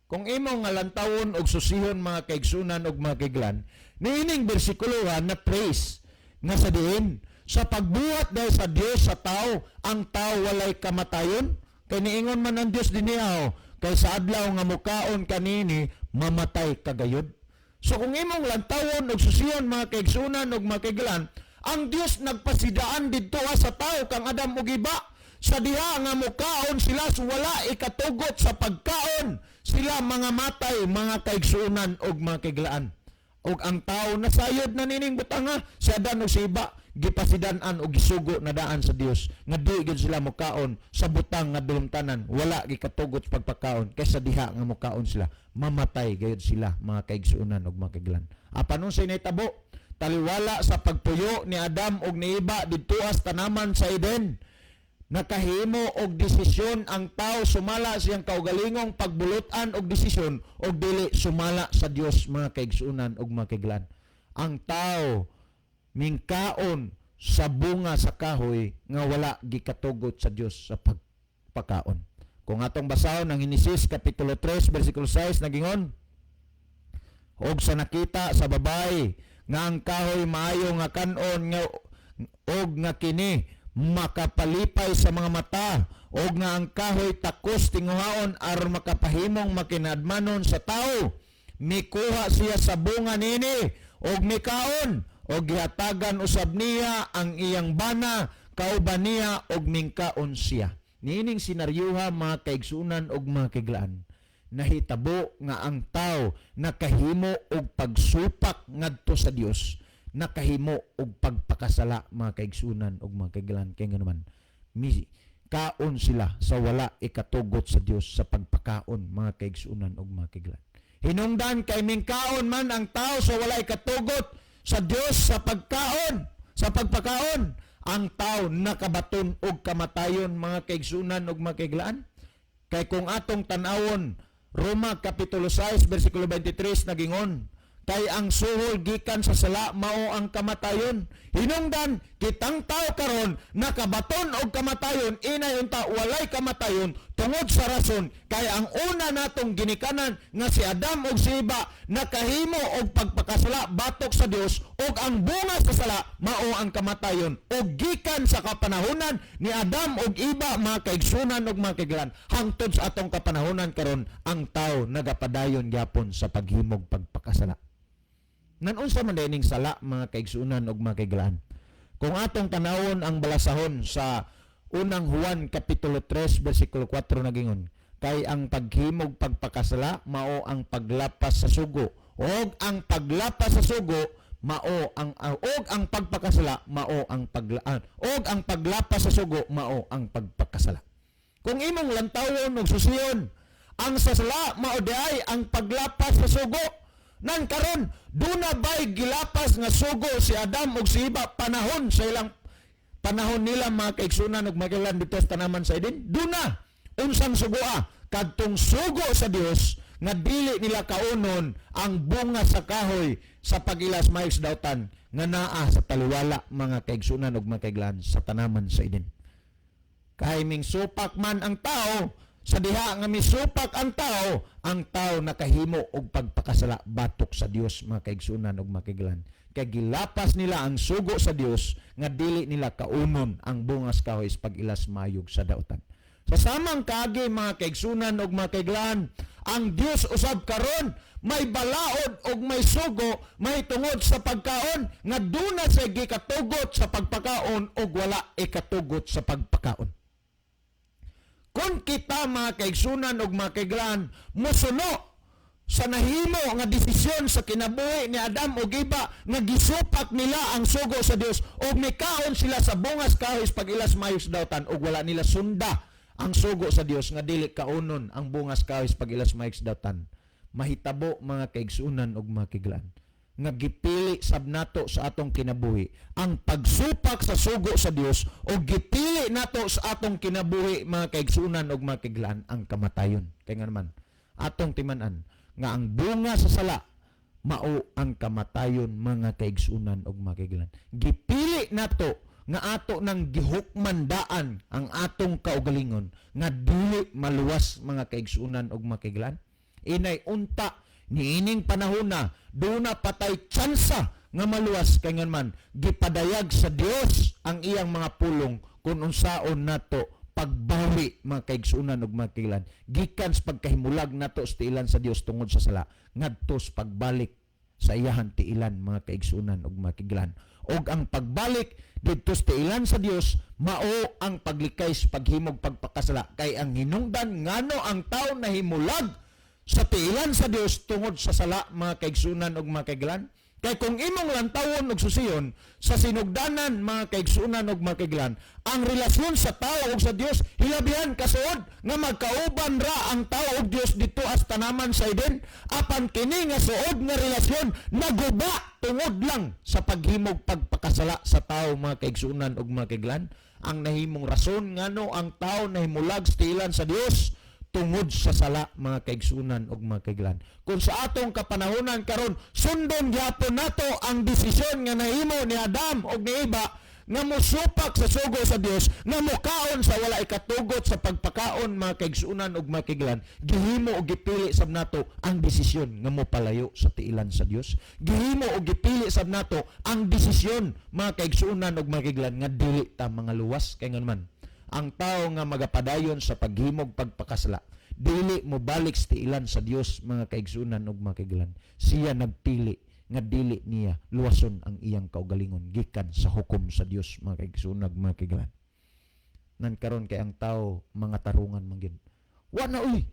Kung imong nga lantawon og susihon, mga kaigsunan ug mga kaiglan, niining bersikulo na praise nga sa diin sa pagbuhat dahil sa Dios sa tao, ang tao walay kamatayon, kay niingon man ang Dios dinhi, oh, "Kay sa adlaw nga mukaon kanini, mamatay ka gayod." So kung imong lantawon og susiyon, mga kaigsunan ug mga kaiglan, ang Dios nagpasidaan didto sa tao kang Adam ug Eva sa diha nga mukaon sila so wala ikatugot sa pagkaon, sila mga matay, mga kaigsunan ug mga kaiglaan. Ug ang tao nasayod na nining butanga. Si Adan ug si Eva gipasidan-an og gisugo na daan sa Dios nga di gyud sila mukaon sa butang nga dulumtanan wala gikatugot sa pagpakaon, kaysa diha nga mukaon sila, mamatay gayud sila, mga kaigsuonan ug mga kaiglan. Apan unsay nahitabo taliwala sa pagpuyo ni Adam ug ni Eva didto sa tanaman sa Eden? Nakahimo og desisyon ang tao sumala siyang kaugalingong pagbulutan og desisyon og dili sumala sa Dios, mga kaigsuonan ug mga kaiglan. Ang tao mingkaon sa bunga sa kahoy nga wala gikatugot sa Dios sa pagpakaon. Kung atong basahon ang Henesis kapitulo 3 bersikulo 6, nagingon, "Og sa nakita sa babae nga ang kahoy maayo nga kanon nga og nga kini makapalipay sa mga mata og nga ang kahoy takos tinguhaon aron makapahimong makinadmanon sa tao, mikuha siya sa bunga nini og mikaon, og gihatagan usab niya ang iyang bana kauban niya og mingkaon siya." Niining senaryuha, mga kaigsunan og mga kaiglaan, nahitabo nga ang tao nakahimo og pagsupak ngadto sa Dios, nakahimo og pagpakasala, mga kaigsunan og mga kaiglaan, kay nganuman mi kaon sila sa wala ikatugot sa Dios sa pagpakaon, mga kaigsunan og mga kaiglaan. Hinungdan kay mingkaon man ang tao sa wala ikatugot sa Dios sa pagkaon, sa pagpakaon, ang tao nakabaton og kamatayon, mga kaigsunan og mga kaiglaan. Kay kung atong tan-awon Roma kapitulo 6 bersikulo 23, nagingon, "Kay ang suhol gikan sa sala mao ang kamatayon." Hinungdan kitang tao karon nakabaton og kamatayon, inay unta walay kamatayon tungod sa rason kay ang una natong ginikanan nga si Adam ug si Eva nakahimo og pagpakasala batok sa Dios, ug ang bunga sa sala mao ang kamatayon. Ug gikan sa kapanahonan ni Adam ug Eva, mga kaigsunan ug mga kaiglan, hangtod sa atong kapanahonan karon, ang tao nagapadayon gyapon sa paghimog pagpakasala. Nan unsa man dining sala, mga kaigsunan ug mga kaiglaan? Kung atong tanawon ang balasahon sa Unang Juan kapitulo 3 bersikulo 4, nagingon, "Kay ang paghimog pagpakasala mao ang paglapas sa sugo, og ang paglapas sa sugo mao ang og ang pagpakasala mao ang paglaan og ang paglapas sa sugo mao ang pagpakasala." Kung imong lantawon og susiyon, ang sasala mao diay ang paglapas sa sugo. Nan karon, duna bay gilapas nga sugo si Adam ug si Eva panahon sa ilang panahon nila, mga kaigsunan ug mga didto sa tanaman sa Eden? Duna. Unsang sugoa? Kadtong sugo sa Dios nga dili nila kaunon ang bunga sa kahoy sa pagilas maayo sa dautan nga naa sa taliwala, mga kaigsunan ug mga kaiglan, sa tanaman sa Eden. Kay ming supak man ang tao, sa diha nga misupak ang tao, ang tao nakahimo og pagpakasala batok sa Dios, mga kaigsunan ug mga kaiglan. Kay gilapas nila ang sugo sa Dios nga dili nila kaunon ang bungas kahoy sa pag-ilas mayog sa dautan. Sa samang kaagi, mga kaigsunan ug mga kaiglan, ang Dios usab karon may balaod og may sugo mahitungod sa pagkaon nga duna sa gikatugot sa pagpakaon og wala ikatugot sa pagpakaon. Kung kita, mga kaigsunan ug mga kaiglaan, mosuno sa nahimo nga desisyon sa kinabuhi ni Adam ug Eva nga gisupak nila ang sugo sa Dios ug mikaon sila sa bungas kahoy pag-ilas mayos dautan ug wala nila sunda ang sugo sa Dios nga dili kaunon ang bungas kahoy pag-ilas mayos dautan, mahitabo, mga kaigsunan ug mga kaiglaan, nga gipili sab nato sa atong kinabuhi ang pagsupak sa sugo sa Dios o gipili nato sa atong kinabuhi, mga kaigsunan ug mga kaiglaan, ang kamatayon. Kay nga naman, atong timan-an nga ang bunga sa sala mao ang kamatayon, mga kaigsunan ug mga kaiglaan. Gipili nato nga ato nang gihukmandaan ang atong kaugalingon nga dili maluwas, mga kaigsunan ug mga kaiglaan. Inay unta niining panahon na duna pa tay tsansa nga maluwas, kay ngan man, gipadayag sa Dios ang iyang mga pulong kung unsaon nato pagbawi, mga kaigsunan ug mga kaiglaan, gikan sa pagkahimulag nato sa tiilan sa Dios tungod sa sala ngadto sa pagbalik sa iyahan tiilan, mga kaigsunan ug mga kaiglaan. Og ang pagbalik didto sa tiilan sa Dios mao ang paglikay sa paghimog pagpakasala, kay ang hinungdan ngano ang tao nahimulag sa tiilan sa Dios tungod sa sala, mga kaigsunan ug mga kaiglaan. Kay kung imong lantawon ug susiyon sa sinugdanan, mga kaigsunan ug mga kaiglaan, ang relasyon sa tao ug sa Dios hilabihan kasuod nga magkauban ra ang tao ug Dios didto as tanaman sa Eden. Apan kini nga suod nga relasyon naguba tungod lang sa paghimog pagpakasala sa tao, mga kaigsunan ug mga kaiglaan. Ang nahimong rason ngano ang tao nahimulag sa tiilan sa Dios tungod sa sala, mga kaigsunan ug mga kaiglaan. Kung sa atong kapanahonan karon sundon gyapon nato ang desisyon nga nahimo ni Adam ug ni Eva nga mosupak sa sugo sa Dios, nga mokaon sa wala ikatugot sa pagpakaon, mga kaigsunan ug mga kaiglaan, gihimo og gipili sab nato ang desisyon nga mopalayo sa tiilan sa Dios. Gihimo og gipili sab nato ang desisyon, mga kaigsunan ug mga kaiglaan, nga dili ta mga luwas, kay ngan man, ang tao nga magapadayon sa paghimog pagpakasala dili mo balik sa tiilan sa Dios, mga kaigsunan ug mga kaiglaan. Siya nagpili nga dili niya luwason ang iyang kaugalingon gikan sa hukom sa Dios, mga kaigsunan ug mga kaiglaan. Nan karon kay ang tao mga tarungan man gyud. Wa na uy,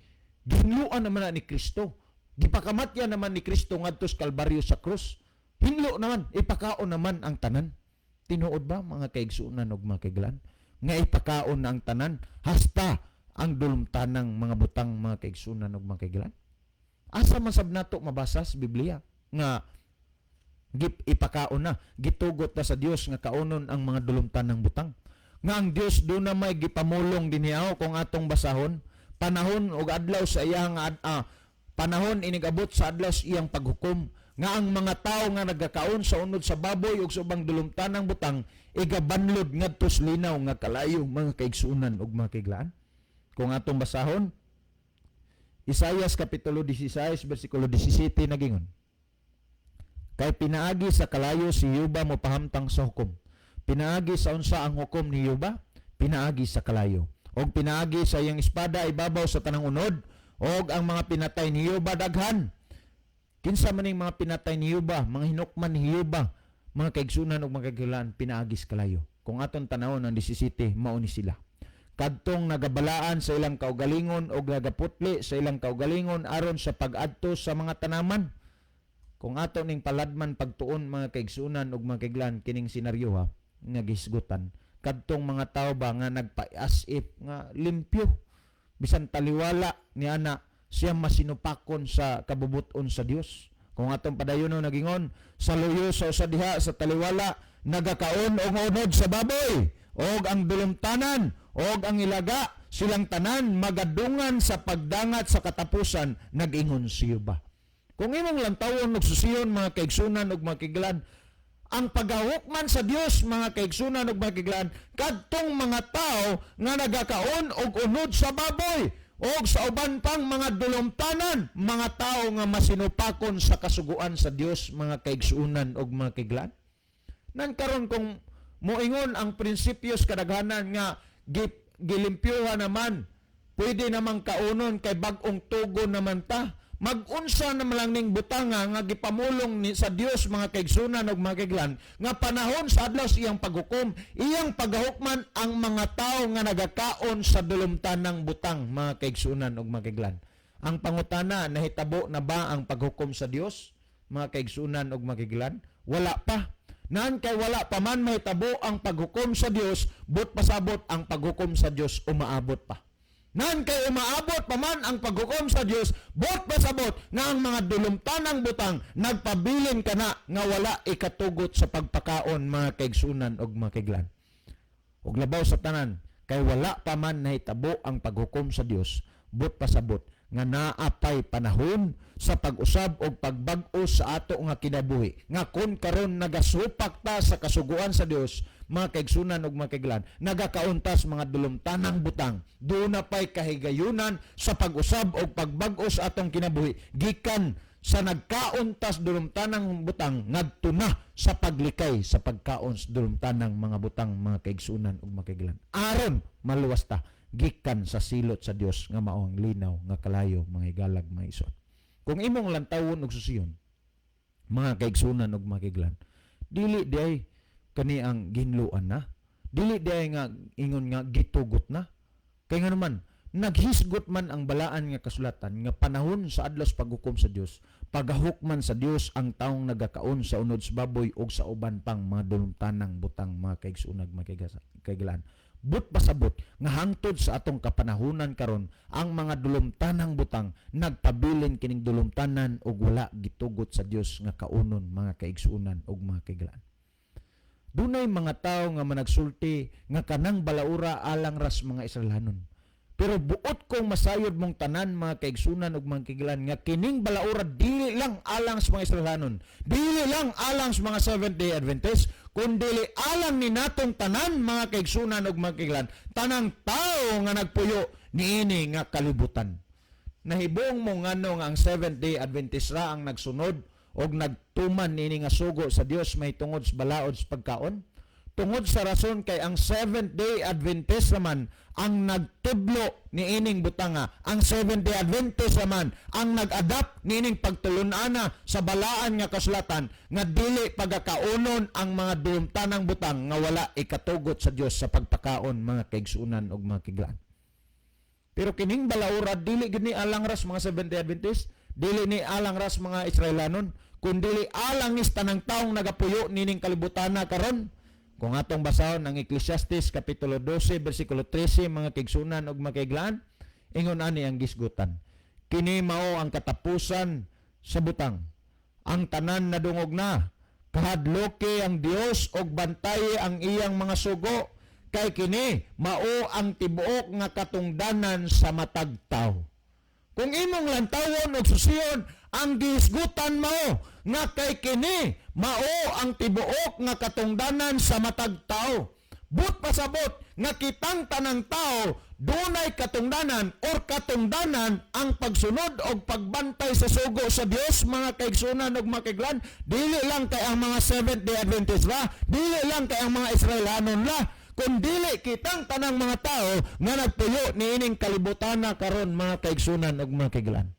ginluan naman na ni Kristo, gipakamatya naman ni Kristo ngadto sa Kalbaryo sa krus, hinlo naman, ipakaon naman ang tanan. Tinuod ba, mga kaigsunan ug mga kaiglaan, nga ipakaon na ang tanan hasta ang dulumtanang mga butang, mga kaigsunan ug mga kaiglaan? Asa man sab nato mabasa sa Biblia nga ipakaon na, gitugot na sa Dios nga kaonon ang mga dulumtanang butang? Nga ang Dios duna may gipamulong dinhiaw. Kung atong basahon, panahon og adlaw sa iyang panahon inigabot sa adlaw sa iyang paghukom nga ang mga tao nga nagakaon sa unod sa baboy ug sa ubang dulumtanang butang igabanlod ngadto sa linaw nga kalayo, mga kaigsunan ug mga kaiglaan. Kung atong basahon, Isayas kapitulo 16 bersikulo 17, nagingon, "Kay pinaagi sa kalayo si Yuba mopahamtang sa hukom." Pinaagi sa unsa ang hukom ni Yuba? Pinaagi sa kalayo. Og pinaagi sa iyang espada ibabaw sa tanang unod, og ang mga pinatay ni Yuba daghan. Kinsa man ning mga pinatay ni Yuba, mga hinukman ni Yuba, mga kaigsunan ug mga kaiglaan? Pinaagi sa kalayo. Kung aton tanawon ang 17, mao ni sila. Kadtong nagabalaan sa ilang kaugalingon og nagaputli sa ilang kaugalingon aron sa pag-adto sa mga tanaman. Kung ato ning paladman pagtuon, mga kaigsunan ug mga kaiglaan, kining senaryo ha nga gisgutan, kadtong mga tao ba nga nagpa-as if nga limpyo, bisan taliwala ni ana siya masinupakon sa kabubuton sa Dios. Kung atong padayonon, nagingon, "Sa luyo sa usa diha sa taliwala nagakaon og unod sa baboy og ang dulumtanan og ang ilaga, silang tanan magadungan sa pagdangat sa katapusan, nag-ingon si Yuba." Kung imong lantawon og susiyon, mga kaigsunan ug mga kaiglaan, ang pagahukman sa Dios, mga kaigsunan ug mga kaiglaan, kadtong mga tao nga nagakaon og unod sa baboy og sa uban pang mga dulumtanan, mga tao nga masinupakon sa kasuguan sa Dios, mga kaigsunan ug mga kaiglaan. Nan karon kung moingon ang prinsipyos kadaghanan nga gilimpyuhan naman, pwede namang kaunon kay bag-ong tugon naman ta. Magunsa na lang ning butanga nga gipamulong ni sa Dios, mga kaigsunan ug mga kaiglan, nga panahon sa adlaw sa iyang paghukom, iyang pagahukman ang mga tawo nga nagakaon sa dulumtanang butang, mga kaigsunan ug mga kaiglan. Ang pangutana, nahitabo na ba ang paghukom sa Dios, mga kaigsunan ug mga kaiglan? Wala pa. Nan kay wala pa man mahitabo ang paghukom sa Dios, but pasabot ang paghukom sa Dios umaabot pa. Nan kay umaabot pa man ang paghukom sa Dios, but pasabot nga ang mga dulumtanang butang nagpabilin kana nga wala ikatugot sa pagpakaon, mga kaigsunan ug mga kaiglan. Ug labaw sa tanan, kay wala pa man nahitabo ang paghukom sa Dios, but pasabot nga naapay panahon sa pag-usab o pagbag-o sa ato nga kinabuhi, nga kon karon nagasupak ta sa kasuguan sa Dios, mga kaigsunan ug mga kaiglan, nagakaon tas mga dulumtanang butang, duna pay kahigayunan sa pag-usab o pagbag-o sa atong kinabuhi gikan sa nagkaon tas dulumtanang butang ngadto na sa paglikay sa pagkaon sa dulumtanang mga butang, mga kaigsunan ug mga kaiglan, aron maluwas ta gikan sa silot sa Dios nga mao ang linaw nga kalayo, mga higalag, mga igsoon. Kung imong lantawon og susiyon, mga kaigsunan ug mga kaiglan, dili diay kani ang ginluan na, dili diay nga ingon nga gitugot na. Kay nga naman naghisgot man ang balaan nga kasulatan nga panahon sa adlaw sa paghukom sa Dios, pagahukman sa Dios ang taong nagakaon sa unod sa baboy og sa uban pang mga dulumtanang butang, mga kaigsunan, mga kaiglan. But pasabot nga hangtod sa atong kapanahunan karon, ang mga dulumtanang butang nagpabilin kining dulumtanan og wala gitugot sa Dios nga kaunon, mga kaigsunan ug mga kaiglan. Dunay mga tawo nga managsulti nga kanang balaura alang ras mga Israelhanon. Pero buot kong masayod mong tanan, mga kaigsunan ug mga kaiglan, nga kining balaura dili lang alang sa mga Israelhanon, dili lang alang sa mga Seventh Day Adventists, kundi alang ni natong tanan, mga kaigsunan ug mga kaiglan, tanang tao nga nagpuyo niini nga kalibutan. Nahibong mo ngano nga ang Seventh Day Adventist ra ang nagsunod og nagtuman niini nga sugo sa Dios may tungod sa balaod sa pagkaon? Tungod sa rason kay ang Seventh Day Adventist naman ang nagtudlo niining butanga. Ang Seventh Day Adventist naman ang nag-adapt niining pagtulun-ana sa balaan nga kasulatan nga dili pagakaunon ang mga dulumtanang butang nga wala ikatugot sa Dios sa pagpakaon, mga kaigsunan ug mga kaiglan. Pero kining balaura dili gid ni alang ras mga Seventh Day Adventist, dili ni alang ras mga Israelanon, kundi alang is tanang taong nagapuyo nining kalibutana karon. Kung atong basahon ang Ecclesiastes kapitulo 12 bersikulo 13, mga kaigsunan ug mga kaiglan, ingon ani ang gisgutan: "Kini mao ang katapusan sa butang. Ang tanan nadungog na. Kahadloki ang Dios og bantayi ang iyang mga sugo, kay kini mao ang tibuok nga katungdanan sa matag tawo." Kung imong lantawon og susiyon, ang gihisgutan mao nga kay kini mao ang tibuok nga katungdanan sa matag tao. But pasabot nga kitang tanang tao dunay katungdanan or katungdanan ang pagsunod og pagbantay sa sugo sa Dios, mga kaigsunan ug mga kaiglan, dili lang kay ang mga Seventh Day Adventist ra, dili lang kay ang mga Israelanon ra, kundili kitang tanang mga tao nga nagpuyo niining kalibutan na karon, mga kaigsunan ug mga kaiglan.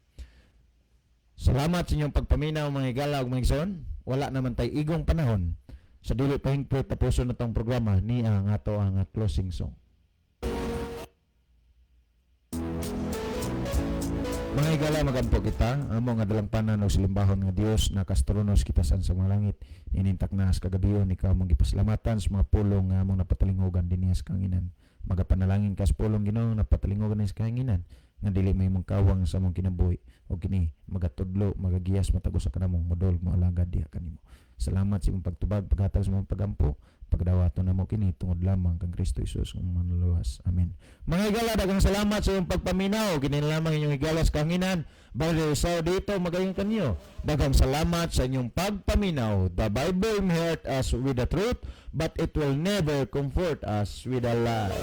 Salamat sa inyong pagpaminaw, mga higala ug mga igsoon. Wala naman tay igong panahon. Sa dili pa hingpit, tapuson na tong programa ni ang ato ang closing song. Mga higala, magampo kita. Amo nga dalampanan og silimbahon nga Dios na kastronos kita sa mga langit. Inintak na sa kagabion, ikaw mong gipasalamatan sa mga pulong nga among napatalingogan dinhi sa kahanginan. Magapanalangin ka sa pulong, Ginoo, napatalingogan sa kahanginan nga dili may mong kawang sa among kinabuhi o kini magatudlo, magagiyas matag usa kanamong modol mo alagad diha kanimo. Salamat sa imong pagtubag, paghatag sa imong pagampo. Pagdawaton namo kini tungod lamang kang Kristo Jesus ang manluluwas. Amen. Mga higala, daghang salamat sa iyong pagpaminaw. Kini lamang inyong higala sa kahanginan. Brother Sao dito, magayon kanyo. Daghang salamat sa inyong pagpaminaw. The Bible may hurt us with the truth, but it will never comfort us with a lie.